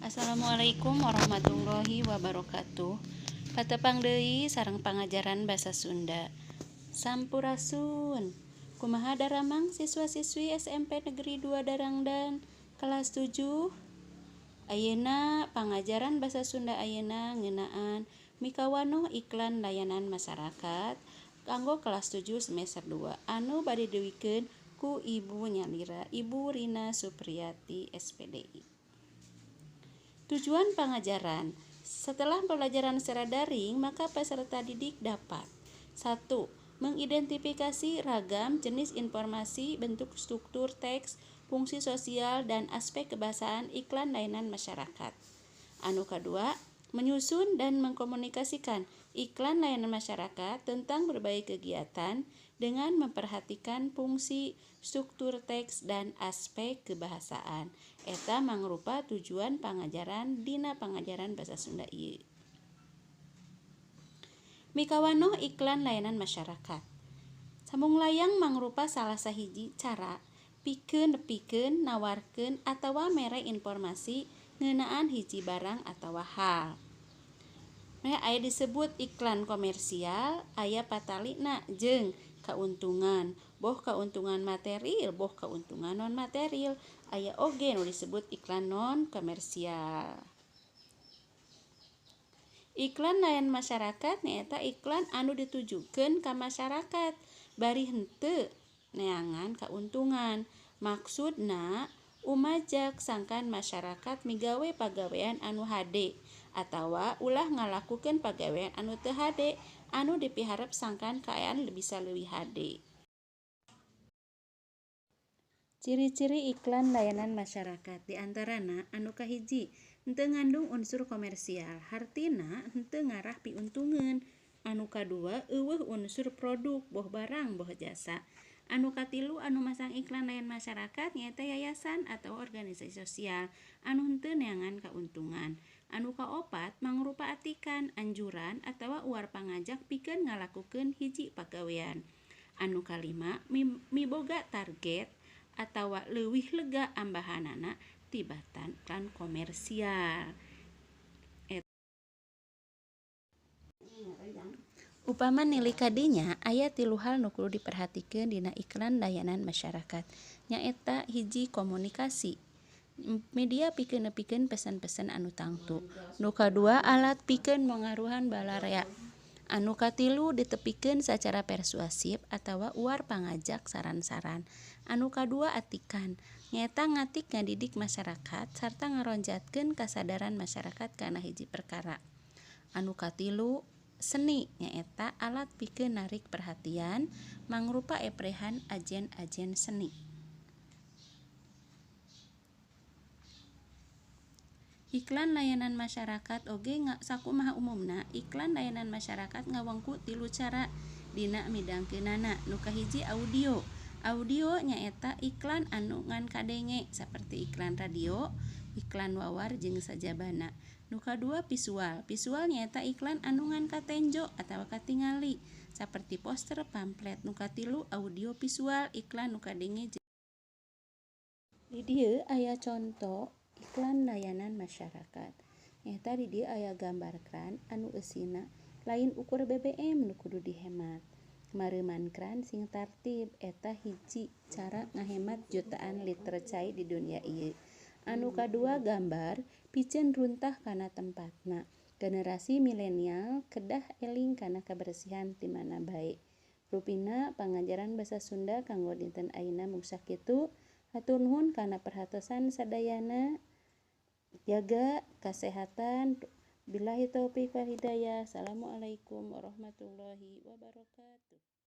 Assalamualaikum warahmatullahi wabarakatuh. Patepang deui sareng pangajaran basa Sunda. Sampurasun. Kumaha daramang siswa-siswi SMP Negeri 2 Darangdan kelas 7? Ayeuna pangajaran basa Sunda ayeuna ngeunaan mikawanoh iklan layanan masyarakat kanggo kelas 7 semester 2 anu bade diwikeun ku Ibu nyalira Ibu Rina Supriyati SPDI. Tujuan pangajaran. Setelah pembelajaran secara daring, maka peserta didik dapat 1. Mengidentifikasi ragam jenis informasi, bentuk struktur teks, fungsi sosial, dan aspek kebahasaan iklan layanan masyarakat. Anu kedua, menyusun dan mengkomunikasikan iklan layanan masyarakat tentang berbagai kegiatan dengan memperhatikan fungsi, struktur teks, dan aspek kebahasaan. Eta mangrupa tujuan pangajaran dina pangajaran basa Sunda ieu. Mikawanoh iklan layanan masyarakat. Sambung layang mangrupa salah sahiji cara pikeun nepikeun, nawarkeun atawa mere informasi ngeunaan hiji barang atawa hal. Nah, aya disebut iklan komersial, aya patalina jeung kauntungan, boh kauntungan material, boh kauntungan non material, aya oge nu disebut iklan non komersial. Iklan layanan masyarakat nyaeta iklan anu ditujukeun ka masyarakat bari henteu neangan kauntungan. Maksudna umajak sangkan masyarakat migawe pagawean anu hade atawa ulah ngalakukeun pagawean anu teu hade anu dipiharep sangkan kaayaan bisa leuwih hade. Ciri-ciri iklan layanan masyarakat diantarana anu kahiji henteu ngandung unsur komersial, hartina henteu ngarah piuntungeun. Anu kadua eueuh unsur produk boh barang boh jasa. Anu katilu anu masang iklan layanan masyarakat nyaeta yayasan atau organisasi sosial anu henteu neangan kauntungan. Anu kaopat mangrupa atikan, anjuran atawa uar pangajak pikeun ngalakukeun hiji pagawean. Anu kalima miboga target atawa leuwih lega ambahanana tibatan iklan komersial. Upama nilik ka dinya aya tilu hal nu kudu diperhatikeun dina iklan layanan masyarakat. Nyaeta hiji komunikasi. Media pikeun nepikeun pesan-pesan anu tangtu. Nu kadua alat pikeun mangaruhan balarea. Anu katilu ditepikeun sacara persuasif atawa uar pangajak saran-saran. Anu kadua atikan, nyaeta ngatik ngadidik masyarakat sarta ngaronjatkeun kasadaran masyarakat kana hiji perkara. Anu katilu seni, nyaeta alat pikeun narik perhatian mangrupa eprehan ajen-ajen seni. Iklan layanan masyarakat oge sakumaha umumna iklan layanan masyarakat ngawengku tilu cara dina midangkeunana. Nu kahiji audio. Audio nyaeta iklan anu ngan kadenge saperti iklan radio, iklan wawar jeung sajabana. Nu kadua visual. Visual nyaeta iklan anu ngan katenjo atawa katingali saperti poster, pamflet. Nu katilu audio visual iklan nu kadenge. Di dieu aya conto iklan layanan masyarakat. Nyaeta di dieu aya gambar kran anu eusina lain ukur BBM nu kudu dihemat. Mareuman kran sing tartib eta hiji cara ngahemat jutaan liter cai di dunia ieu. Anu kadua gambar piceun runtah kana tempatna. Generasi milenial kedah eling kana kabersihan ti mana bae. Rupina pangajaran basa Sunda kanggo dinten ayeuna mung sakitu. Hatur nuhun kana perhatosan sadayana. Jaga kasehatan. Billahi taufik wal hidayah. Assalamualaikum warahmatullahi wabarakatuh.